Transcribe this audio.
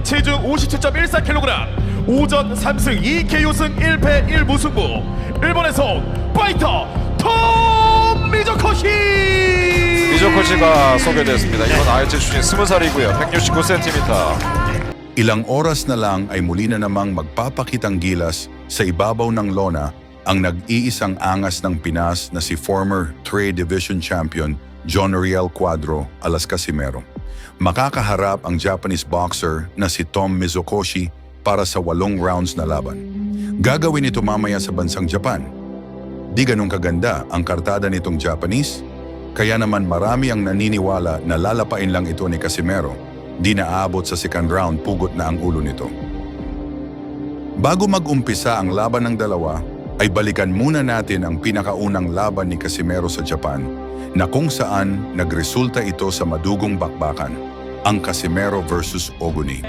체중 57.14kg, 5전 3승 2KO승 1패 1무승부, 일본에서 온 파이터 톰 미조코시! 미조코시가 소개됐습니다. 이번 아이치 출신 20살이고요. 169cm. Ilang oras na lang ay muli na namang magpapakitang gilas sa ibabaw ng lona ang nag-iisang angas ng Pinas na si former Trade Division Champion John Riel Cuadro Alas Casimero. Makakaharap ang Japanese boxer na si Tom Mizukoshi para sa walong rounds na laban. Gagawin ito mamaya sa bansang Japan. Di ganun kaganda ang kartada nitong Japanese, kaya naman marami ang naniniwala na lalapain lang ito ni Casimero. Di naabot sa second round, pugot na ang ulo nito. Bago mag-umpisa ang laban ng dalawa, ay balikan muna natin ang pinakaunang laban ni Casimero sa Japan na kung saan nagresulta ito sa madugong bakbakan, ang Casimero versus Oguni.